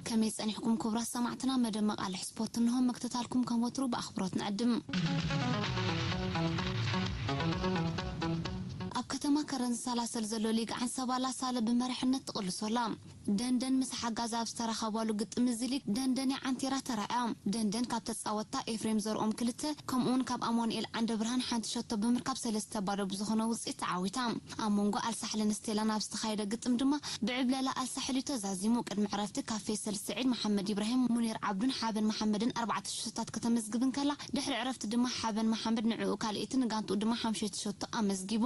ከመይ ጸኒሕኩም ክቡራት ሰማዕትና? መደብ መቓልሕ ስፖርት እንሆ፣ ምክትታልኩም ከም ወትሩ ብኣኽብሮት ንዕድም። ኣብ ከተማ ከረን ዝሰላሰል ዘሎ ሊግ ዓንሰባ ላሳለ ብመሪሕነት ትቕልሶ ኣላ። ደንደን ምስ ሓጋዝ ኣብ ዝተራኸባሉ ግጥም እዚ ሊግ ደንደን እያ ዓንቲራ ተራእያ። ደንደን ካብ ተጻወትታ ኤፍሬም ዘርኦም ክልተ ከምኡውን ካብ ኣማኑኤል ዓንደ ብርሃን ሓንቲ ሸቶ ብምርካብ ሰለስተ ባዶ ብዝኾነ ውጽኢት ተዓዊታ። ኣብ መንጎ ኣልሳሕልን ስቴላን ኣብ ዝተኻየደ ግጥም ድማ ብዕብለላ ኣልሳሕል እዩ ተዛዚሙ። ቅድሚ ዕረፍቲ ካብ ፌሰል ስዒድ፣ መሓመድ ኢብራሂም፣ ሙኒር ዓብዱን ሓበን መሓመድን ኣርባዕተ ሸቶታት ከተመዝግብ እንከላ፣ ድሕሪ ዕረፍቲ ድማ ሓበን መሓመድ ንዕኡ ካልኣይቲ ንጋንትኡ ድማ ሓምሸይቲ ሸቶ ኣመዝጊቡ።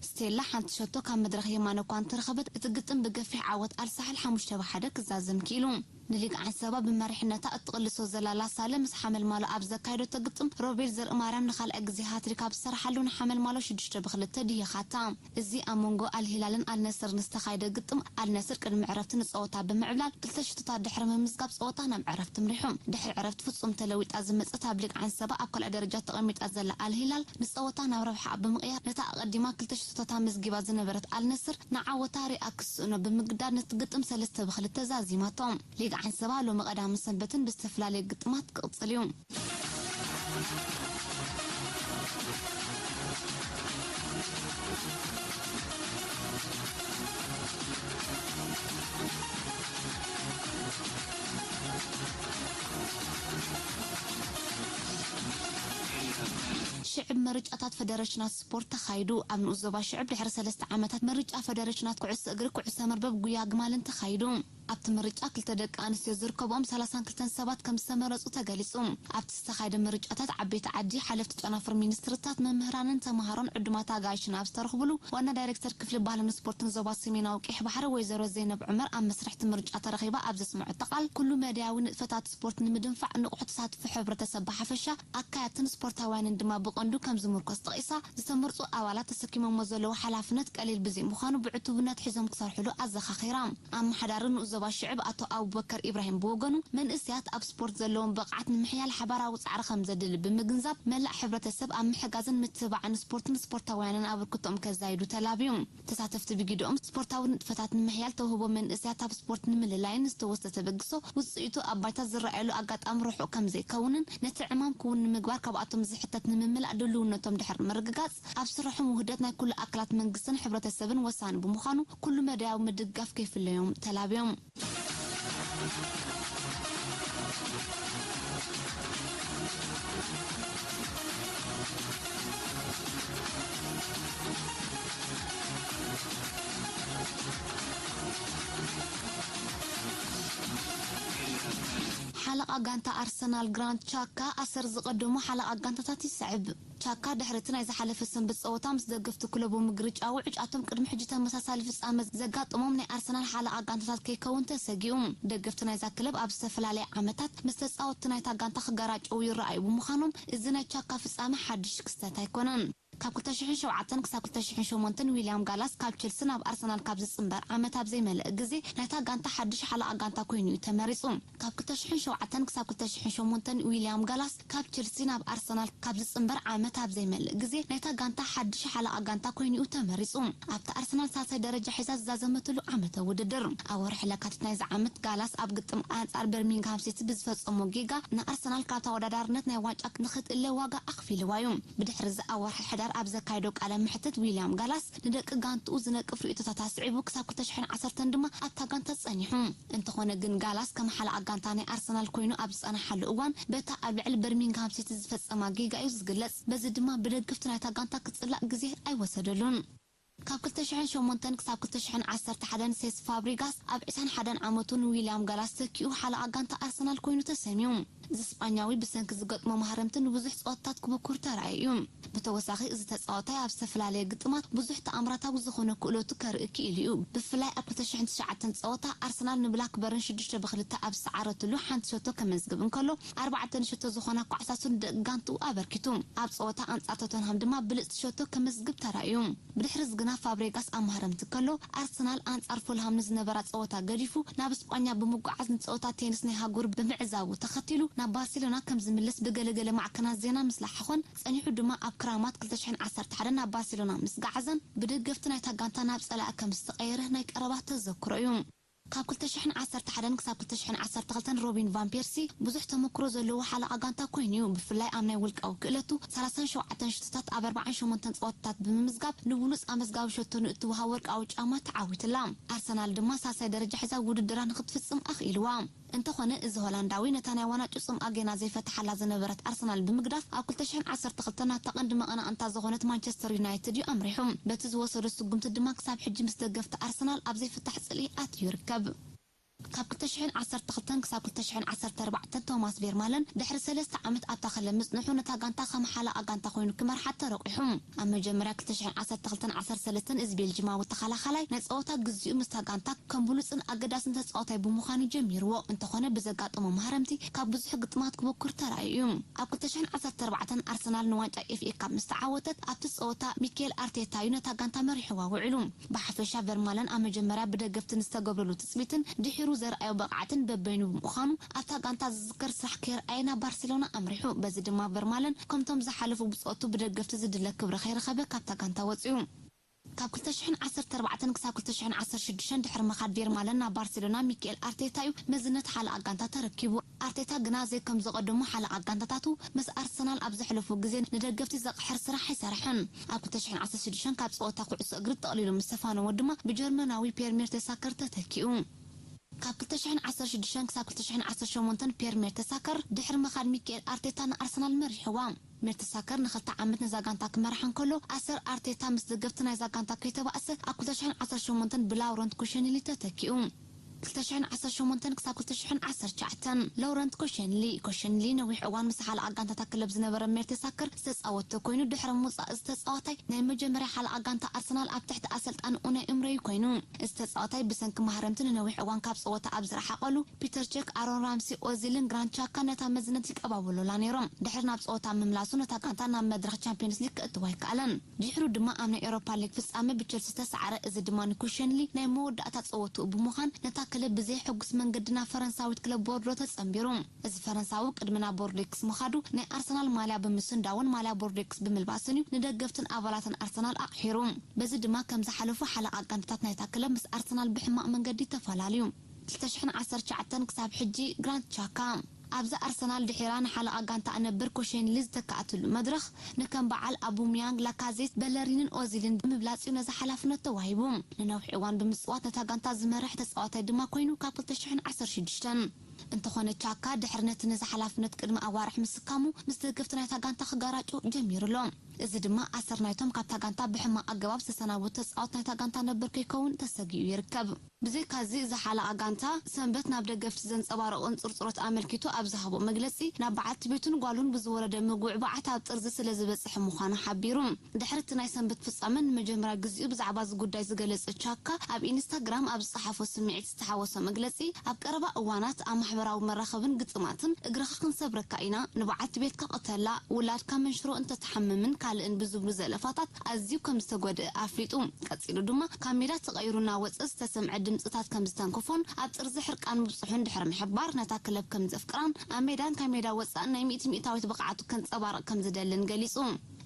ስቴላ ሓንቲ ሸቶ ካብ መድረኽ የማነ እኳ እንተረኸበት፣ እቲ ግጥም ብገፊሕ ዓወት ኣልሳሕል ሓሙሽተ ብ ሓደ ክዛዘም ክኢሉ። ንሊግ ዓንሰባ ብመሪሕነታ እትቕልሶ ዘላ ላሳለ ምስ ሓመልማሎ ኣብ ዘካየደቶ ግጥም፣ ሮቤል ዘርእማርያም ንኻልኣይ ግዜ ሃትሪክ ኣብ ዝሰርሓሉ ንሓመልማሎ ሽዱሽተ ብ ክልተ ድሂኻታ። እዚ ኣብ መንጎ ኣልሂላልን ኣልነስርን ዝተኻየደ ግጥም፣ ኣልነስር ቅድሚ ዕረፍቲ ንጸወታ ብምዕብላል ክልተ ሽቶታት ድሕሪ ምምዝጋብ ጸወታ ናብ ዕረፍቲ ምሪሑ። ድሕሪ ዕረፍቲ ፍጹም ተለዊጣ ዝመጸት ኣብ ሊግ ዓንሰባ ኣብ ካልኣይ ደረጃ ተቐሚጣ ዘላ ኣልሂላል ንጸወታ ናብ ረብሓኣ ብምቕያር ነታ ኣቐዲማ ክልተ ሽቶታት ኣመዝጊባ ዝነበረት ኣልነስር ንዓወታ ሪኣ ክስእኖ ብምግዳድ ነቲ ግጥም ሰለስተ ብ ክልተ ዛዚማቶ። ሊግ ዓንሰባ ሎሚ ቀዳምን ሰንበትን ብዝተፈላለየ ግጥማት ክቕጽል እዩ። ሽዕብ ምርጫታት ፈደረሽናት ስፖርት ተኻይዱ። ኣብ ንኡስ ዞባ ሽዕብ ድሕሪ ሰለስተ ዓመታት ምርጫ ፈደረሽናት ኩዕሶ እግሪ፣ ኩዕሶ መርበብ፣ ጉያ ኣግማልን ተኻይዱ። ኣብቲ ምርጫ ክልተ ደቂ ኣንስትዮ ዝርከብኦም ሰላሳን ክልተን ሰባት ከም ዝተመረጹ ተገሊጹ። ኣብቲ ዝተኻየደ ምርጫታት ዓበይቲ ዓዲ፣ ሓለፍቲ ጨናፍር ሚኒስትርታት፣ መምህራንን ተማሃሮን ዕዱማት ኣጋይሽን ኣብ ዝተረኽብሉ፣ ዋና ዳይሬክተር ክፍሊ ባህልን ስፖርትን ዞባ ሰሜናዊ ቀይሕ ባሕሪ ወይዘሮ ዘይነብ ዑመር ኣብ መስርሕ እቲ ምርጫ ተረኺባ ኣብ ዘስመዐቶ ቃል፣ ኩሉ መዳያዊ ንጥፈታት ስፖርት ንምድንፋዕ ንቑሕ ተሳትፎ ሕብረተሰብ ብሓፈሻ፣ ኣካያድትን ስፖርታውያንን ድማ ብቐንዱ ከም ዝምርኮስ ጠቒሳ፣ ዝተመርጹ ኣባላት ተሰኪሞሞ ዘለዉ ሓላፍነት ቀሊል ብዘይምዃኑ ብዕቱብነት ሒዞም ክሰርሕሉ ኣዘኻኺራ። ኣመሓዳሪ ንኡስ ዞባ ሽዕብ ኣቶ ኣቡበከር ኢብራሂም ብወገኑ፣ መንእሰያት ኣብ ስፖርት ዘለዎም ብቕዓት ንምሕያል ሓባራዊ ጻዕሪ ከም ዘድሊ ብምግንዛብ፣ መላእ ሕብረተሰብ ኣብ ምሕጋዝን ምትብባዕን ስፖርትን ስፖርታውያንን ኣበርክቶኦም ከዛይዱ ተላብዩ። ተሳተፍቲ ብጊደኦም፣ ስፖርታዊ ንጥፈታት ንምሕያል ተውህቦ መንእሰያት ኣብ ስፖርት ንምልላይን ዝተወስደ ተበግሶ ውጽኢቱ ኣብ ባይታ ዝረኣየሉ ኣጋጣሚ ርሑቕ ከም ዘይከውንን፣ ነቲ ዕማም ክውን ንምግባር ካብኣቶም ዝሕተት ንምምላእ ድልውነቶም ድሕሪ ምርግጋጽ፣ ኣብ ስርሖም ውህደት ናይ ኩሉ ኣካላት መንግስትን ሕብረተሰብን ወሳኒ ብምዃኑ፣ ኩሉ መዳያዊ ምድግጋፍ ከይፍለዮም ተላብዮም። ሓለቓ ጋንታ ኣርሰናል ግራንት ቻካ ኣሰር ዝቐደሙ ሓለቓ ጋንታታት ይስዕብ። ቻካ ድሕሪ እቲ ናይ ዝሓለፈ ሰንበት ጸወታ ምስ ደገፍቲ ክለቡ ምግርጫ ውዕጫ፣ ኣቶም ቅድሚ ሕጂ ተመሳሳሊ ፍጻመ ዘጋጠሞም ናይ ኣርሰናል ሓለቓ ጋንታታት ከይከውን ተሰጊኡ። ደገፍቲ ናይዛ ክለብ ኣብ ዝተፈላለየ ዓመታት ምስ ተጻወትቲ ናይታ ጋንታ ክገራጨዉ ይረኣዩ ብምዃኖም፣ እዚ ናይ ቻካ ፍጻመ ሓድሽ ክስተት ኣይኮነን። ካብ ክልተ ሽሕን ሸውዓተን ክሳብ ክልተ ሽሕን ሸሞንተን ዊልያም ጋላስ ካብ ቸልሲ ናብ ኣርሰናል ካብ ዝጽንበር ዓመት ኣብ ዘይመልእ ግዜ፣ ናይታ ጋንታ ሓድሽ ሓለቓ ጋንታ ኮይኑ እዩ ተመሪጹ። ካብ ክልተ ሽሕን ሸውዓተን ክሳብ ክልተ ሽሕን ሸሞንተን ዊልያም ጋላስ ካብ ቸልሲ ናብ ኣርሰናል ካብ ዝጽንበር ዓመት ኣብ ዘይመልእ ግዜ፣ ናይታ ጋንታ ሓድሽ ሓለቓ ጋንታ ኮይኑ እዩ ተመሪጹ። ኣብቲ ኣርሰናል ሳልሳይ ደረጃ ሒዛ ዝዛዘመትሉ ዓመተ ውድድር፣ ኣብ ወርሒ ለካቲት ናይዚ ዓመት ጋላስ ኣብ ግጥም ኣንጻር በርሚንግሃም ሲቲ ብዝፈጸሞ ጌጋ ንኣርሰናል ካብ ተወዳዳርነት ናይ ዋንጫ ንኽትእለ ዋጋ ኣኽፊልዋ እዩ። ብድሕሪ እዚ ኣብ ወርሒ ሕዳር ኣብ ዘካየዶ ቃለ መሕትት፣ ዊልያም ጋላስ ንደቂ ጋንትኡ ዝነቅፍ ርእይቶታት ኣስዒቡ ክሳብ ክልተ ሽሕን ዓሰርተን ድማ ኣብታ ጋንታ ጸኒሑ። እንተኾነ ግን፣ ጋላስ ከም ሓለቓ ጋንታ ናይ ኣርሰናል ኮይኑ ኣብ ዝጸንሓሉ እዋን፣ በታ ኣብ ልዕሊ በርሚንግሃም ሲቲ ዝፈጸማ ጌጋ እዩ ዝግለጽ። በዚ ድማ ብደገፍቲ ናይታ ጋንታ ክጽላእ ግዜ ኣይወሰደሉን። ካብ ክልተ ሽሕን ሸሞንተን ክሳብ ክልተ ሽሕን ዓሰርተ ሓደን ሴስ ፋብሪጋስ ኣብ ዕስራን ሓደን ዓመቱ ንዊልያም ጋላስ ተኪኡ ሓለቓ ጋንታ ኣርሰናል ኮይኑ ተሰምዩ። እዚ ስጳኛዊ ብሰንኪ ዝገጥሞ ማህረምቲ ንብዙሕ ጸወታታት ክብኩር ተራእዩ እዩ። ብተወሳኺ፣ እዚ ተጻዋታይ ኣብ ዝተፈላለየ ግጥማት ብዙሕ ተኣምራታዊ ዝኾነ ክእለቱ ከርኢ ክኢሉ እዩ። ብፍላይ ኣብ ክልተ ሽሕን ትሽዓተን ጸወታ ኣርሰናል ንብላክበርን ሽዱሽተ ብ ክልተ ኣብ ዝሰዓረትሉ ሓንቲ ሸቶ ከመዝግብ እንከሎ፣ ኣርባዕተ ንሸቶ ዝኾና ኳዕሳሱ ንደቂ ጋንትኡ ኣበርኪቱ። ኣብ ጸወታ ኣንጻር ቶተንሃም ድማ ብልጽቲ ሸቶ ከመዝግብ ተራእዩ። ብድሕሪ እዚ ግና ፋብሬጋስ ኣብ ማህረምቲ ከሎ፣ ኣርሰናል ኣንጻር ፉልሃም ንዝነበራ ጸወታ ገዲፉ ናብ ስጳኛ ብምጉዓዝ ንጸወታ ቴኒስ ናይ ሃገሩ ብምዕዛቡ ተኸቲሉ ናብ ባርሴሎና ከም ዝምለስ ብገለገለ ማዕከናት ዜና ምስ ለሓኾን፣ ጸኒሑ ድማ ኣብ ክራማት ክልተ ሽሕን ዓሰርተ ሓደን ናብ ባርሴሎና ምስ ገዓዘን ብደገፍቲ ናይታ ጋንታ ናብ ጸላኢ ከም ዝተቐየረ ናይ ቀረባ ተዘክሮ እዩ። ካብ ክልተ ሽሕን ዓሰርተ ሓደን ክሳብ ክልተ ሽሕን ዓሰርተ ክልተን ሮቢን ቫን ፔርሲ ብዙሕ ተመክሮ ዘለዎ ሓለቓ ጋንታ ኮይኑ እዩ። ብፍላይ ኣብ ናይ ውልቃዊ ክእለቱ ሰላሳን ሸውዓተን ሽቶታት ኣብ ኣርባዓን ሸሞንተን ጸወታታት ብምምዝጋብ ንብሉጽ ኣመዝጋቢ ሸቶ ንእትወሃብ ወርቃዊ ጫማ ተዓዊትላ። ኣርሰናል ድማ ሳልሳይ ደረጃ ሒዛ ውድድራ ንክትፍጽም ኣኽኢልዋ። እንተኾነ እዚ ሆላንዳዊ ነታ ናይ ዋና ጭጹም ኣጌና ዘይፈትሓላ ዝነበረት ኣርሰናል ብምግዳፍ ኣብ ክልተ ሽሕን ዓሰርተ ክልተን ናታ ቀንዲ መቐናቕንታ ዝኾነት ማንቸስተር ዩናይትድ እዩ ኣምሪሑ። በቲ ዝወሰዶ ስጉምቲ ድማ ክሳብ ሕጂ ምስ ደገፍቲ ኣርሰናል ኣብ ዘይፍታሕ ጽልኢ ኣትዩ ይርከብ። ካብ ክልተ ሽሕን ዓሰርተ ክልተን ክሳብ ክልተ ሽሕን ዓሰርተ ኣርባዕተን ቶማስ ቬርማለን ድሕሪ ሰለስተ ዓመት ኣብታ ክለብ ምጽንሑ ነታ ጋንታ ከም ሓለቓ ጋንታ ኮይኑ ክመርሓ ተረቂሑ። ኣብ መጀመርያ ክልተ ሽሕን ዓሰርተ ክልተን ዓሰርተ ሰለስተን እዚ ቤልጂማዊ ተኸላኻላይ ናይ ጸወታ ግዚኡ ምስታ ጋንታ ከም ብሉጽን ኣገዳስን ተጻዋታይ ብምዃኑ ጀሚርዎ። እንተኾነ ብዘጋጠሞ ማህረምቲ ካብ ብዙሕ ግጥማት ክበኩር ተራእዩ እዩ። ኣብ ክልተ ሽሕን ዓሰርተ ኣርባዕተን ኣርሰናል ንዋንጫ ኤፍ ኤ ካፕ ምስ ተዓወተት ኣብቲ ጸወታ ሚኬል ኣርቴታ እዩ ነታ ጋንታ መሪሕዋ ውዒሉ። ብሓፈሻ ቨርማለን ኣብ መጀመርያ ብደገፍቲ ንዝተገብረሉ ትጽቢትን ድሒሩ ዘርኣዮ ብቕዓትን በበይኑ ብምዃኑ ኣብታ ጋንታ ዝዝከር ስራሕ ከየርኣየ ናብ ባርሴሎና ኣምሪሑ። በዚ ድማ ቨርማለን ከምቶም ዝሓለፉ ብጾቱ ብደገፍቲ ዝድለ ክብሪ ከይረኸበ ካብታ ጋንታ ወጺኡ። ካብ ክልተ ሽሕን ዓሰርተ ኣርባዕተን ክሳብ ክልተ ሽሕን ዓሰርተ ሽዱሽተን ድሕሪ ምኻድ ቬርማለን ናብ ባርሴሎና ሚኬል ኣርቴታ እዩ መዝነት ሓለቓ ጋንታ ተረኪቡ። ኣርቴታ ግና ዘይከም ዝቐደሙ ሓለቓ ጋንታታቱ ምስ ኣርሰናል ኣብ ዘሕለፉ ግዜ ንደገፍቲ ዘቕሕር ስራሕ ኣይሰረሐን። ኣብ ክልተ ሽሕን ዓሰርተ ሽዱሽተን ካብ ጸወታ ኩዕሶ እግሪ ጠቕሊሉ ምስ ተፋነወ ድማ ብጀርመናዊ ፔር ሜርቴሳከር ተተኪኡ። ካብ ክልተ ሽሕን ዓሰርተ ሽዱሽተን ክሳብ ክልተ ሽሕን ዓሰርተ ሸሞንተን ፔር ሜርቴሳከር ድሕሪ ምኻድ ሚኬል ኣርቴታ ንኣርሰናል መሪሕዋ። ሜርቴሳከር ንኽልተ ዓመት ነዛ ጋንታ ክመርሓ እንከሎ ኣሰር ኣርቴታ ምስ ደገፍቲ ናይዛ ጋንታ ከይተባእሰ ኣብ ክልተ ሽሕን ዓሰርተ ሸሞንተን ብላውረንት ኮሸንሊ ተተኪኡ። ክልተ ሽሕን ዓሰርተ ሸሞንተን ክሳብ ክልተ ሽሕን ዓሰርተ ትሽዓተን ሎረንት ኮሸንሊ። ኮሸንሊ ነዊሕ እዋን ምስ ሓለቓ ጋንታታ ክለብ ዝነበረ ሜርቴሳከር ዝተጻወተ ኮይኑ ድሕሪ ምውጻእ እዚ ተጻዋታይ ናይ መጀመርያ ሓለቓ ጋንታ ኣርሰናል ኣብ ትሕቲ ኣሰልጣኒ ኡናይ እምረዩ ኮይኑ። እዚ ተጻዋታይ ብሰንኪ ማህረምቲ ንነዊሕ እዋን ካብ ጸወታ ኣብ ዝረሓቐሉ ፒተር ቸክ፣ ኣሮን ራምሲ፣ ኦዚልን ግራንት ቻካ ነታ መዝነት ይቀባበሉላ ነይሮም። ድሕሪ ናብ ጸወታ ምምላሱ ነታ ጋንታ ናብ መድረኽ ቻምፒዮንስ ሊግ ከእትዋ ኣይከኣለን። ድሕሩ ድማ ኣብ ናይ ኤውሮፓ ሊግ ፍጻመ ብቸልሲ ተሳዕረ። እዚ ድማ ንኮሸንሊ ናይ መወዳእታ ጸወትኡ ብምዃን ነታ ክለብ ብዘየሐጉስ መንገዲ ናብ ፈረንሳዊት ክለብ ቦርዶ ተጸንቢሩ። እዚ ፈረንሳዊ ቅድሚ ናብ ቦርዴክስ ምኻዱ ናይ ኣርሰናል ማልያ ብምስንዳውን ማልያ ቦርዴክስ ብምልባስን እዩ ንደገፍትን ኣባላትን ኣርሰናል ኣቕሒሩ። በዚ ድማ ከም ዝሓለፉ ሓለቓ ጋንታታት ናይታ ክለብ ምስ ኣርሰናል ብሕማቕ መንገዲ ተፈላለዩ። ክልተ ሽሕን ዓሰርተ ትሽዓተን ክሳብ ሕጂ ግራንት ቻካ ኣብዛ ኣርሰናል ድሒራ ንሓለቓ ጋንታ ኣነብር ኮሼንሊ ዝተካእትሉ መድረኽ ንከም በዓል ኣቡምያንግ፣ ላካዜት፣ በለሪንን ኦዚልን ብምብላጽ እዩ ነዚ ሓላፍነት ተዋሂቡ። ንነዊሕ እዋን ብምጽዋት ነታ ጋንታ ዝመርሕ ተጻዋታይ ድማ ኮይኑ ካብ ክልተ ሽሕን ዓሰርተ ሽዱሽተን። እንተኾነ ቻካ ድሕሪ ነቲ ነዚ ሓላፍነት ቅድሚ ኣዋርሕ ምስካሙ ምስ ደገፍቲ ናይታ ጋንታ ክጋራጩ ጀሚሩ ኣሎ። እዚ ድማ ኣሰር ናይቶም ካብታ ጋንታ ብሕማቕ ኣገባብ ዝተሰናበቱ ተጻወት ናይታ ጋንታ ነበር ከይከውን ተሰጊኡ ይርከብ። ብዘይካዚ እዚ ሓለቓ ጋንታ ሰንበት ናብ ደገፍቲ ዘንጸባረቑ እንጽርጽሮት ኣመልኪቱ ኣብ ዝሃቦ መግለጺ ናብ በዓልቲ ቤቱን ጓሉን ብዝወረደ ምጉዕባዓት ኣብ ጥርዚ ስለ ዝበጽሐ ምዃኑ ሓቢሩ። ድሕሪ እቲ ናይ ሰንበት ፍጻመ ንመጀመርያ ግዜኡ ብዛዕባ እዚ ጉዳይ ዝገለጸ ቻካ ኣብ ኢንስታግራም ኣብ ዝጸሓፎ ስምዒት ዝተሓወሶ መግለጺ ኣብ ቀረባ እዋናት ኣብ ማሕበራዊ መራኸብን ግጥማትን እግርኻ ክንሰብረካ ኢና፣ ንበዓልቲ ቤትካ ቅተላ፣ ውላድካ መንሽሮ እንተትሓምምን ካልእን ብዝብሉ ዘለፋታት ኣዝዩ ከም ዝተጎድአ ኣፍሊጡ። ቀጺሉ ድማ ካብ ሜዳ ተቐይሩ እናወጸ ዝተሰምዐ ድምጽታት ከም ዝተንከፎን ኣብ ጥርዚ ሕርቃን ምብጽሑን ድሕሪ ምሕባር ነታ ክለብ ከም ዘፍቅራን ኣብ ሜዳን ካብ ሜዳ ወጻእን ናይ ሚእቲ ሚእታዊት ብቕዓቱ ከንጸባርቕ ከም ዝደልን ገሊጹ።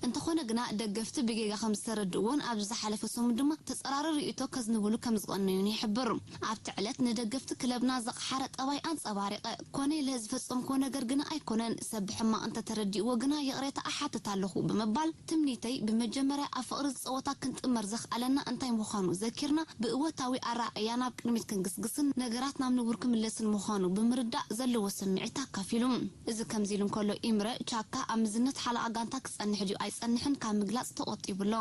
እንተኾነ ግና ደገፍቲ ብጌጋ ከም ዝተረድእዎን ኣብዚ ዝሓለፈ ሰሙን ድማ ተጸራሪ ርእይቶ ከዝንብሉ ከም ዝቐነዩን ይሕብር። ኣብቲ ዕለት ንደገፍቲ ክለብና ዘቕሓረ ጠባይ ኣንጸባሪቐ። ኮነ ኢለ ዝፈጸምክዎ ነገር ግና ኣይኮነን። ሰብ ብሕማቕ እንተተረዲእዎ ግና ይቕሬታ እሓትት ኣለኹ ብምባል ትምኒተይ ብመጀመርያ ኣብ ፍቕሪ ዝጸወታ ክንጥመር ዘኽኣለና እንታይ ምዃኑ ዘኪርና ብእወታዊ ኣራእያ ናብ ቅድሚት ክንግስግስን ነገራት ናብ ንቡር ክምለስን ምዃኑ ብምርዳእ ዘለዎ ስምዒት ኣካፊሉ። እዚ ከምዚ ኢሉ እንከሎ ኢምረ ቻካ ኣብ ምዝነት ሓለቓ ጋንታ ክጸንሕ ድዩ ኣይጸንሕን ካብ ምግላጽ ተቖጢቡ ኣሎ።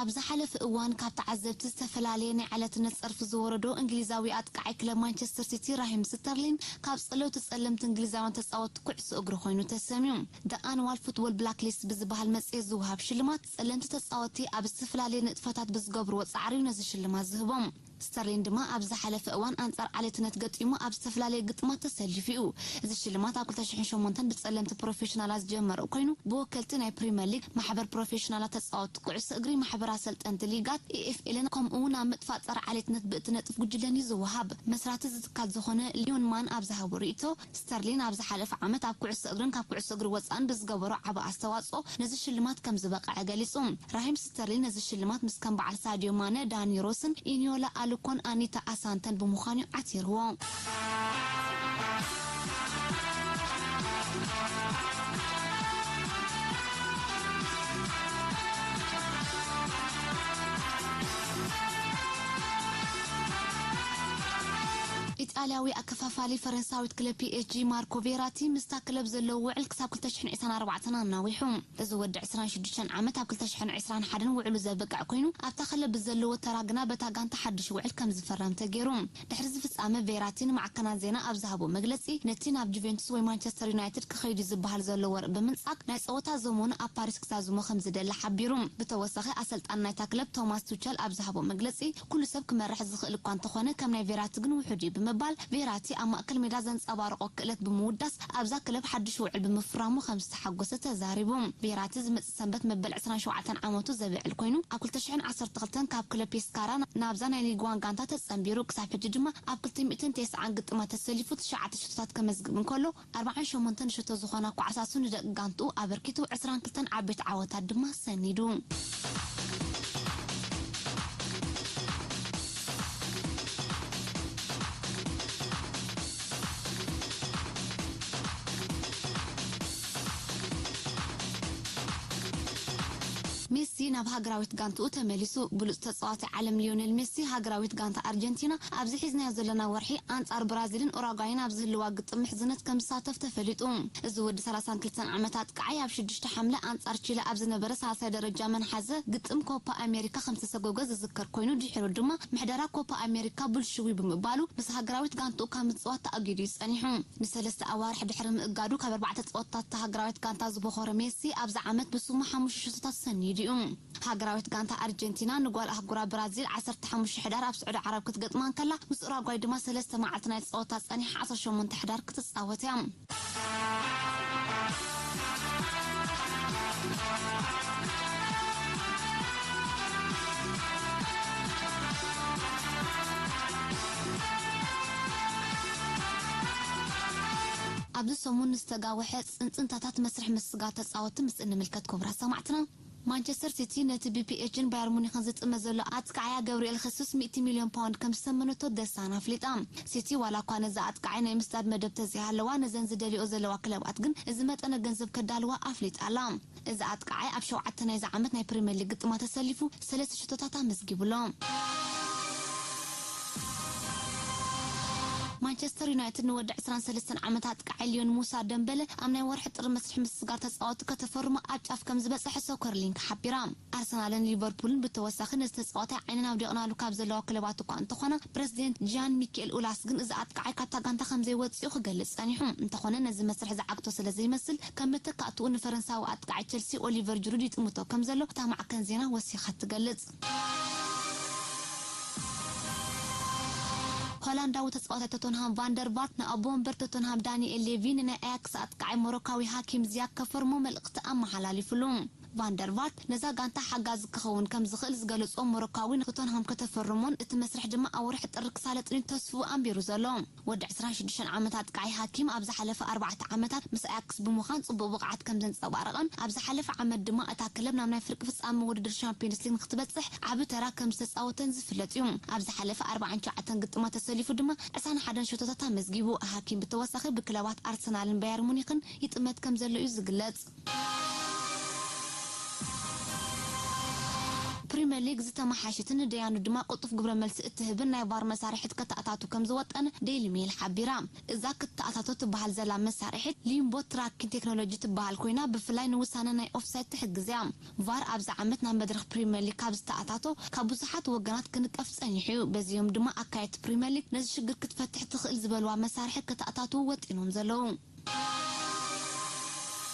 ኣብ ዝሓለፈ እዋን ካብ ተዓዘብቲ ዝተፈላለየ ናይ ዓለትነት ጸርፊ ዝወረዶ እንግሊዛዊ ኣጥቃዓይ ክለብ ማንቸስተር ሲቲ ራሂም ስተርሊን ካብ ጸለውቲ ጸለምቲ እንግሊዛውያን ተጻወትቲ ኩዕሶ እግሪ ኮይኑ ተሰምዩ። The Annual Football Blacklist ብዝበሃል መጽሔት ዝወሃብ ሽልማት ጸለምቲ ተጻወትቲ ኣብ ዝተፈላለየ ንጥፈታት ብዝገብርዎ ጻዕሪ እዩ ነዚ ሽልማት ዝህቦም። ስተርሊን ድማ ኣብ ዝሓለፈ እዋን ኣንጻር ዓሌትነት ገጢሙ ኣብ ዝተፈላለየ ግጥማት ተሰሊፉ እዩ። እዚ ሽልማት ኣብ ክልተ ሽሕን ሸሞንተን ብጸለምቲ ፕሮፌሽናላት ዝጀመረ ኮይኑ፣ ብወከልቲ ናይ ፕሪምየር ሊግ፣ ማሕበር ፕሮፌሽናላት ተጻወትቲ ኩዕሶ እግሪ፣ ማሕበር ኣሰልጠንቲ ሊጋት፣ ኤ ኤፍ ኤልን፣ ከምኡ እውን ኣብ ምጥፋእ ጸረ ዓሌትነት ብእትነጥፍ ጉጅለን እዩ ዝወሃብ። መስራቲ እዚ ትካል ዝኾነ ሊዮን ማን ኣብ ዝሃቦ ርእይቶ፣ ስተርሊን ኣብ ዝሓለፈ ዓመት ኣብ ኩዕሶ እግርን ካብ ኩዕሶ እግሪ ወጻእን ብዝገበሮ ዓቢ ኣስተዋጽኦ ነዚ ሽልማት ከም ዝበቕዐ ገሊጹ። ራሂም ስተርሊን ነዚ ሽልማት ምስ ከም በዓል ሳድዮ ማነ፣ ዳኒ ሮስን ኢኒዮላ ኣሉኮን ኣኒታ ኣሳንተን ብምዃን እዩ ዓቲርዎ። ኢጣልያዊ ኣከፋፋሊ ፈረንሳዊት ክለብ ፒ ኤስ ጂ ማርኮ ቬራቲ ምስታ ክለብ ዘለዎ ውዕል ክሳብ ክልተ ሽሕን ዕስራን ኣርባዕተን ኣናዊሑ። እዚ ወዲ ዕስራን ሽዱሽተን ዓመት ኣብ ክልተ ሽሕን ዕስራን ሓደን ውዕሉ ዘብቅዕ ኮይኑ፣ ኣብታ ክለብ ብዘለዎ ተራ ግና በታ ጋንታ ሓድሽ ውዕል ከም ዝፈረም ተገይሩ። ድሕሪ እዚ ፍጻመ ቬራቲ ንማዕከናት ዜና ኣብ ዝሃቦ መግለጺ፣ ነቲ ናብ ጁቬንቱስ ወይ ማንቸስተር ዩናይትድ ክኸይድ እዩ ዝበሃል ዘሎ ወርቂ ብምንጻግ፣ ናይ ጸወታ ዘመኑ ኣብ ፓሪስ ክዛዝሞ ከም ዝደሊ ሓቢሩ። ብተወሳኺ ኣሰልጣኒ ናይታ ክለብ ቶማስ ቱቸል ኣብ ዝሃቦ መግለጺ፣ ኩሉ ሰብ ክመርሕ ዝኽእል እኳ እንተኾነ፣ ከም ናይ ቬራቲ ግን ውሑድ እዩ ብምባል፣ ቬራቲ ኣብ ማእከል ሜዳ ዘንጸባረቖ ክእለት ብምውዳስ፣ ኣብዛ ክለብ ሓድሽ ውዕል ብምፍራሙ ከም ዝተሓጎሰ ተዛሪቡ። ቬራቲ ዝመጽእ ሰንበት መበል ዕስራን ሸውዓተን ዓመቱ ዘብዕል ኮይኑ፣ ኣብ ክልተ ሽሕን ዓሰርተ ክልተን ካብ ክለብ ፔስካራ ናብዛ ናይ ሊግ ዋን ጋንታ ተጸንቢሩ፣ ክሳብ ሕጂ ድማ ኣብ ክልተ ሚእትን ተስዓን ግጥማት ተሰሊፉ ትሽዓተ ሽቶታት ከመዝግብ እንከሎ፣ ኣርባዓን ሸሞንተን ሽቶ ዝኾና ኳዕሳሱ ንደቂ ጋንትኡ ኣበርኪቱ፣ ዕስራን ክልተን ዓበይቲ ዓወታት ድማ ሰኒዱ። ሜሲ ናብ ሃገራዊት ጋንትኡ ተመሊሱ። ብሉጽ ተጻዋቲ ዓለም ሊዮኔል ሜሲ ሃገራዊት ጋንታ ኣርጀንቲና ኣብዚ ሒዝናዮ ዘለና ወርሒ ኣንጻር ብራዚልን ኡራጓይን ኣብ ዝህልዋ ግጥም ምሕዝነት ከም ዝሳተፍ ተፈሊጡ። እዚ ወዲ ሰላሳን ክልተን ዓመት ኣጥቃዓይ ኣብ ሽዱሽተ ሓምለ ኣንጻር ቺለ ኣብ ዝነበረ ሳልሳይ ደረጃ መንሓዘ ግጥም ኮፓ ኣሜሪካ ከም ዝተሰጎገ ዝዝከር ኮይኑ፣ ድሒሩ ድማ ምሕደራ ኮፓ ኣሜሪካ ብልሽዊ ብምባሉ ምስ ሃገራዊት ጋንትኡ ካብ ምጽዋት ተኣጊዱ እዩ ጸኒሑ። ንሰለስተ ኣዋርሕ ድሕሪ ምእጋዱ ካብ ኣርባዕተ ጸወታታት እታ ሃገራዊት ጋንታ ዝቦኸረ ሜሲ ኣብዚ ዓመት ብስሙ ሓሙሽተ ሽቶታት ሰኒዱ እዩ። ሃገራዊት ጋንታ ኣርጀንቲና ንጓል ኣህጉራ ብራዚል ዓሰርተ ሓሙሽተ ሕዳር ኣብ ስዑዲ ዓረብ ክትገጥማ እንከላ፣ ምስ ኡራጓይ ድማ ሰለስተ መዓልቲ ናይ ጸወታ ጸኒሓ ዓሰርተ ሸሞንተ ሕዳር ክትጻወት እያ። ኣብዚ ሰሙን ዝተጋወሐ ጽንጽንታታት መስርሕ ምስጋር ተጻወትቲ ምስ እንምልከት፣ ክቡራት ሰማዕትና፣ ማንቸስተር ሲቲ ነቲ ብፒኤስጂን ባየር ሙኒክን ዝጥመ ዘሎ ኣጥቃዓያ ገብርኤል ኸሱስ ሚእቲ ሚልዮን ፓውንድ ከም ዝተመነቶ ደሳን ኣፍሊጣ። ሲቲ ዋላ እኳ ነዚ ኣጥቃዓይ ናይ ምስዳድ መደብ ተዘይሃለዋ፣ ነዘን ዝደልዮ ዘለዋ ክለባት ግን እዚ መጠነ ገንዘብ ከዳልዋ ኣፍሊጣ ኣላ። እዚ ኣጥቃዓይ ኣብ ሸውዓተ ናይዚ ዓመት ናይ ፕሪምየር ሊግ ግጥማት ተሰሊፉ ሰለስተ ሽቶታት ኣመዝጊቡ ኣሎ። ማንቸስተር ዩናይትድ ንወዲ ዕስራን ሰለስተን ዓመት ኣጥቃዓይ ሊዮን ሙሳ ደምበለ ኣብ ናይ ወርሒ ጥሪ መስርሕ ምስስጋር ተጻወቲ ከተፈርሞ ኣብ ጫፍ ከም ዝበጽሐ ሶከር ሊንክ ሓቢራ። ኣርሰናልን ሊቨርፑልን ብተወሳኺ ነዚ ተጻዋታይ ዓይነን ኣውዲቕናሉ ካብ ዘለዋ ክለባት እኳ እንተኾና፣ ፕረዚደንት ጃን ሚኬል ኡላስ ግን እዚ ኣጥቃዓይ ካብታ ጋንታ ከም ዘይወጽእ ክገልጽ ጸኒሑ። እንተኾነ ነዚ መስርሕ ዝዓግቶ ስለ ዘይመስል፣ ከም መተካእትኡ ንፈረንሳዊ ኣጥቃዓይ ቸልሲ ኦሊቨር ጅሩድ ይጥምቶ ከም ዘሎ እታ ማዕከን ዜና ወሲኻ ትገልጽ። ሆላንዳዊ ተጻዋታይ ቶተንሃም ቫንደርቫርት ንኣቦ ወንበር ቶተንሃም ዳንኤል ሌቪ ንናይ ኣያክስ ኣጥቃዓይ ሞሮካዊ ሃኪም ዚያክ ከፈርሞ መልእኽቲ ኣመሓላሊፉሉ። ቫንደርቫርት ነዛ ጋንታ ሓጋዚ ክኸውን ከም ዝኽእል ዝገለጾ ሞሮካዊ ንቶተንሃም ከተፈርሞን እቲ መስርሕ ድማ ኣብ ወርሒ ጥሪ ክሳለጥን እዩ ተስፍኡ ኣንቢሩ ዘሎ። ወዲ ዕስራን ሽዱሽተን ዓመት ኣጥቃዓይ ሃኪም ኣብ ዝሓለፈ ኣርባዕተ ዓመታት ምስ ኣያክስ ብምዃን ጽቡቕ ብቕዓት ከም ዘንጸባረቐን ኣብ ዝሓለፈ ዓመት ድማ እታ ክለብ ናብ ናይ ፍርቂ ፍጻመ ውድድር ሻምፒዮንስ ሊግ ንክትበጽሕ ዓቢ ተራ ከም ዝተጻወተን ዝፍለጥ እዩ። ኣብ ዝሓለፈ ኣርባዓን ትሽዓተን ግጥማት ተሰሊፉ ድማ ዕስራን ሓደን ሸቶታት ኣመዝጊቡ። ሃኪም ብተወሳኺ ብክለባት ኣርሰናልን ባየር ሙኒክን ይጥመት ከም ዘሎ እዩ ዝግለጽ። ፕሪምየር ሊግ ዝተመሓየሸትን ንደያኑ ድማ ቅልጡፍ ግብረ መልሲ እትህብን ናይ ቫር መሳርሒት ከተኣታቱ ከም ዝወጠነ ዴይሊ ሜል ሓቢራ። እዛ ክትተኣታቶ ትበሃል ዘላ መሳርሒት ሊምቦ ትራኪን ቴክኖሎጂ ትበሃል ኮይና፣ ብፍላይ ንውሳነ ናይ ኦፍሳይድ ትሕግዝ እያ። ቫር ኣብዚ ዓመት ናብ መድረኽ ፕሪምየር ሊግ ካብ ዝተኣታቶ ካብ ብዙሓት ወገናት ክንቀፍ ጸኒሑ እዩ። በዚኦም ድማ ኣካየድቲ ፕሪምየር ሊግ ነዚ ሽግር ክትፈትሕ ትኽእል ዝበልዋ መሳርሒ ከተኣታትዉ ወጢኖም ዘለዉ።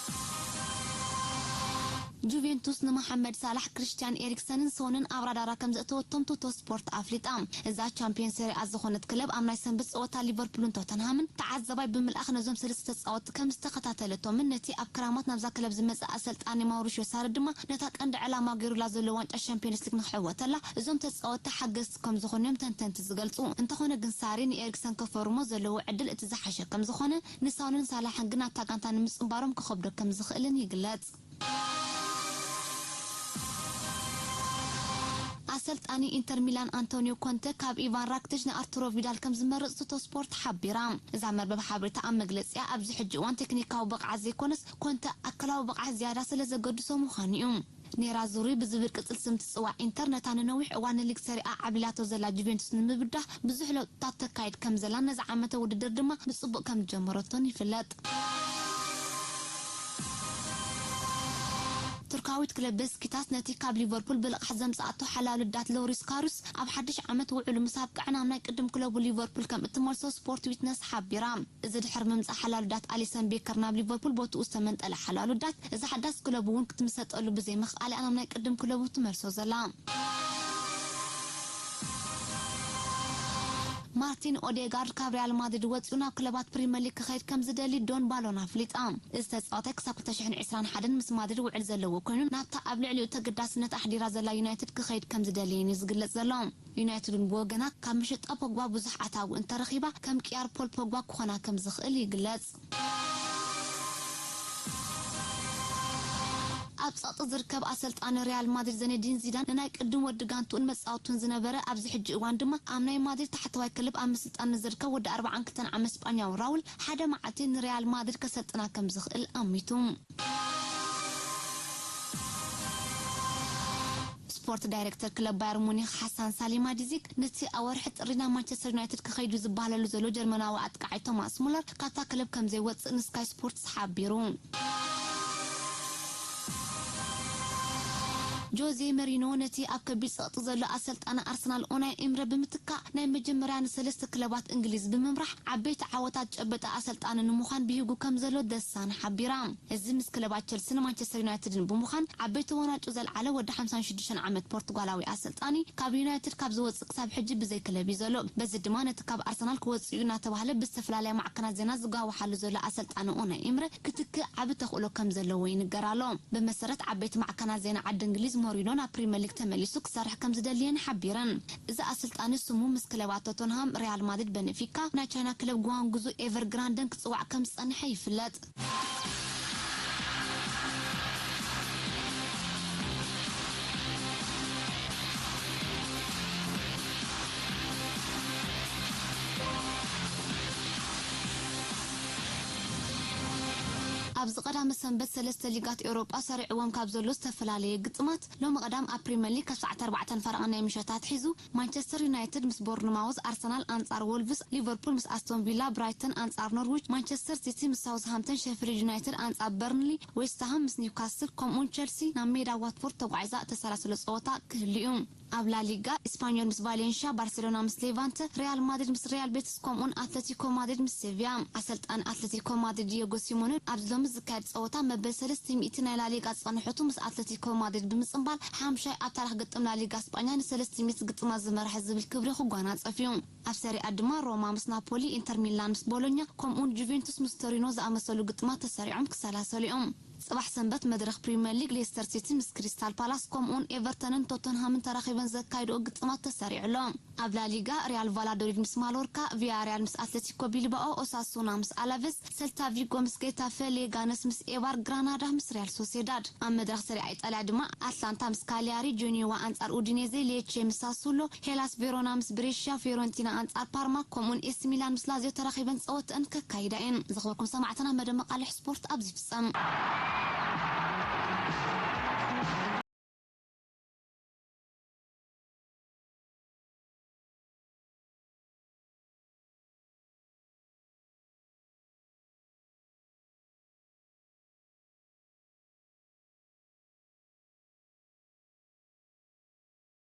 ጁቬንቱስ ንመሓመድ ሳላሕ፣ ክሪስቲያን ኤሪክሰንን ሶንን ኣብ ራዳራ ከም ዘእተወቶም ቶቶ ስፖርት ኣፍሊጣ። እዛ ቻምፒዮን ሴሪኣ ዝኾነት ክለብ ኣብ ናይ ሰንበት ጸወታ ሊቨርፑልን ቶተንሃምን ተዓዛባይ ብምልኣኽ ነዞም ሰለስተ ተጻወትቲ ከም ዝተኸታተለቶምን ነቲ ኣብ ክራማት ናብዛ ክለብ ዝመጽእ ኣሰልጣኒ ማውሪሽዮ ሳሪ ድማ ነታ ቀንዲ ዕላማ ገይሩላ ዘሎ ዋንጫ ሻምፒዮንስ ሊግ ንክዕወተላ እዞም ተጻወትቲ ሓገዝቲ ከም ዝኾኑ እዮም ተንተንቲ ዝገልጹ። እንተኾነ ግን ሳሪ ንኤሪክሰን ከፈርሞ ዘለዎ ዕድል እቲ ዝሓሸ ከም ዝኾነ ንሳውንን ሳላሕን ግን ኣብታ ጋንታ ንምጽንባሮም ክኸብዶ ከም ዝኽእልን ይግለጽ። ኣሰልጣኒ ኢንተር ሚላን ኣንቶኒዮ ኮንተ ካብ ኢቫን ራክቲች ንኣርቱሮ ቪዳል ከም ዝመረጽ ቶቶ ስፖርት ሓቢራ። እዛ መርበብ ሓበሬታ ኣብ መግለጺኣ ኣብዚ ሕጂ እዋን ቴክኒካዊ ብቕዓት ዘይኮነስ ኮንተ ኣካላዊ ብቕዓት ዝያዳ ስለ ዘገድሶ ምዃኑ እዩ። ኔራ ዙሪ ብዝብል ቅጽል ስም ትጽዋዕ ኢንተር ነታ ንነዊሕ እዋን ንሊግ ሰሪኣ ዓብሊላቶ ዘላ ጁቬንቱስ ንምብዳህ ብዙሕ ለውጥታት ተካይድ ከም ዘላን ነዚ ዓመተ ውድድር ድማ ብጽቡቕ ከም ዝጀመረቶን ይፍለጥ። ቱርካዊት ክለብ በስኪታስ ነቲ ካብ ሊቨርፑል ብልቓሕ ዘምጽኣቶ ሓላሉ ዳት ሎሪስ ካሩስ ኣብ ሓድሽ ዓመት ውዕሉ ምስ ኣብቅዐ ናብ ናይ ቅድም ክለቡ ሊቨርፑል ከም እትመልሶ ስፖርት ዊትነስ ሓቢራ። እዚ ድሕሪ ምምጻእ ሓላሉ ዳት ኣሊሰን ቤከር ናብ ሊቨርፑል ቦትኡ ዝተመንጠለ ሓላሉ ዳት እዛ ሓዳስ ክለቡ እውን ክትምሰጠሉ ብዘይምኽኣል እያ ናብ ናይ ቅድም ክለቡ ትመልሶ ዘላ። ማርቲን ኦዴጋርድ ካብ ሪያል ማድሪድ ወጺኡ ናብ ክለባት ፕሪምየር ሊግ ክኸይድ ከም ዝደሊ ዶን ባሎን ኣፍሊጣ። እዚ ተጻዋታይ ክሳብ ክልተ ሽሕን ዕስራን ሓደን ምስ ማድሪድ ውዕል ዘለዎ ኮይኑ ናብታ ኣብ ልዕሊኡ ተገዳስነት ኣሕዲራ ዘላ ዩናይትድ ክኸይድ ከም ዝደሊ እዩ ዝግለጽ ዘሎ። ዩናይትድ እውን ብወገና ካብ መሸጣ ፖግባ ብዙሕ ኣታዊ እንተረኺባ ከም ቅያር ፖል ፖግባ ክኾና ከም ዝኽእል ይግለጽ። ኣብ ጸቕጢ ዝርከብ ኣሰልጣኒ ሪያል ማድሪድ ዘነዲን ዚዳን ንናይ ቅድም ወዲ ጋንትኡን መጻወቱን ዝነበረ ኣብዚ ሕጂ እዋን ድማ ኣብ ናይ ማድሪድ ታሕተዋይ ክለብ ኣብ ምስልጣን ንዝርከብ ወዲ ኣርባዓን ክልተን ዓመት ስጳኛዊ ራውል ሓደ መዓልቲ ንሪያል ማድሪድ ከሰልጥና ከም ዝኽእል ኣሚቱ። ስፖርት ዳይሬክተር ክለብ ባየር ሙኒክ ሓሳን ሳሊማዲዚክ ነቲ ኣብ ወርሒ ጥሪ ናብ ማንቸስተር ዩናይትድ ክኸይዱ ዝበሃለሉ ዘሎ ጀርመናዊ ኣጥቃዓይ ቶማስ ሙለር ካብታ ክለብ ከም ዘይወጽእ ንስካይ ስፖርትስ ሓቢሩ። ጆዜ መሪኖ ነቲ ኣብ ከቢድ ጸቕጢ ዘሎ ኣሰልጣኒ ኣርሰናል ኡናይ ኤምረ ብምትካእ ናይ መጀመርያ ንሰለስተ ክለባት እንግሊዝ ብምምራሕ ዓበይቲ ዓወታት ጨበጠ ኣሰልጣኒ ንምዃን ብሂጉ ከም ዘሎ ደሳን ሓቢራ። እዚ ምስ ክለባት ቸልሲን ማንቸስተር ዩናይትድን ብምዃን ዓበይቲ ዋንጫ ዘልዓለ ወዲ ሓምሳን ሽዱሽተን ዓመት ፖርቱጋላዊ ኣሰልጣኒ ካብ ዩናይትድ ካብ ዝወጽእ ክሳብ ሕጂ ብዘይ ክለብ እዩ ዘሎ። በዚ ድማ ነቲ ካብ ኣርሰናል ክወጽእ እዩ እናተባህለ ብዝተፈላለያ ማዕከናት ዜና ዝጓዋሓሉ ዘሎ ኣሰልጣኒ ኡናይ ኤምረ ክትክእ ዓቢ ተኽእሎ ከም ዘለዎ ይንገር ኣሎ። ብመሰረት ዓበይቲ ማዕከናት ዜና ዓዲ እንግሊዝ ሞሪኖ ናብ ፕሪምየር ሊግ ተመሊሱ ክሰርሕ ከም ዝደልየን ሓቢረን። እዚ ኣሰልጣኒ ስሙ ምስ ክለባት ቶተንሃም፣ ሪያል ማድሪድ፣ በነፊካ፣ ናይ ቻይና ክለብ ጓንጉዙ ኤቨርግራንደን ክጽዋዕ ከም ዝጸንሐ ይፍለጥ። ኣብዚ ቀዳመ ሰንበት ሰለስተ ሊጋት ኤውሮጳ ሰሪዕዎም ካብ ዘሎ ዝተፈላለየ ግጥማት ሎሚ ቀዳም ኣብ ፕሪምየር ሊግ ካብ ሰዓት ኣርባዕተን ፈረቓን ናይ ምሸት ኣትሒዙ ማንቸስተር ዩናይትድ ምስ ቦርንማውዝ፣ ኣርሰናል ኣንጻር ወልቭስ፣ ሊቨርፑል ምስ ኣስቶን ቪላ፣ ብራይተን ኣንጻር ኖርዊች፣ ማንቸስተር ሲቲ ምስ ሳውዝሃምተን፣ ሸፊልድ ዩናይትድ ኣንጻር በርንሊ፣ ዌስትሃም ምስ ኒውካስል ከምኡውን ቸልሲ ናብ ሜዳ ዋትፎርድ ተጓዒዛ እተሰላስሎ ጸወታ ክህሉ እዩ። ኣብ ላሊጋ፣ ስፓኞል ምስ ቫሌንሽያ፣ ባርሴሎና ምስ ሌቫንተ፣ ሪያል ማድሪድ ምስ ሪያል ቤቲስ ከምኡውን ኣትለቲኮ ማድሪድ ምስ ሴቪያ። ኣሰልጣኒ ኣትለቲኮ ማድሪድ ዲየጎ ሲሞኔ ኣብዚ ሎሚ ዝካየድ ጸወታ መበል ሰለስተ ሚእቲ ናይ ላሊጋ ዝጸንሐቱ ምስ ኣትለቲኮ ማድሪድ ብምጽንባል ሓምሻይ ኣብ ታሪኽ ግጥም ላሊጋ ስጳኛ ንሰለስተ ሚእቲ ግጥማት ዝመርሐ ዝብል ክብሪ ክጓናጸፍ እዩ። ኣብ ሰሪኣ ድማ ሮማ ምስ ናፖሊ፣ ኢንተር ሚላን ምስ ቦሎኛ ከምኡውን ጁቬንቱስ ምስ ቶሪኖ ዝኣመሰሉ ግጥማት ተሰሪዖም ክሰላሰሉ እዮም። ጽባሕ ሰንበት መድረኽ ፕሪምየር ሊግ ሌስተር ሲቲ ምስ ክሪስታል ፓላስ ከምኡውን ኤቨርተንን ቶተንሃምን ተራኺበን ዘካይድኦ ግጥማት ተሰሪዑ ኣሎ። ኣብ ላሊጋ ሪያል ቫላዶሊድ ምስ ማሎርካ፣ ቪያሪያል ምስ ኣትለቲኮ ቢልባኦ፣ ኦሳሱና ምስ ኣላቬስ፣ ሰልታ ቪጎ ምስ ጌታፈ፣ ሌጋነስ ምስ ኤባር፣ ግራናዳ ምስ ሪያል ሶሴዳድ። ኣብ መድረኽ ሰሪያ ኢጣልያ ድማ ኣትላንታ ምስ ካሊያሪ፣ ጆኒዋ ኣንጻር ኡዲኔዜ፣ ሌቼ ምስ ሳሱሎ፣ ሄላስ ቬሮና ምስ ብሬሽያ፣ ፊዮረንቲና ኣንጻር ፓርማ ከምኡውን ኤሲ ሚላን ምስ ላዚዮ ተራኺበን ጸወተአን ከካይዳ እየን። ዝኽበርኩም ሰማዕትና መደብ መቃልሕ ስፖርት ኣብዚ ይፍጸም።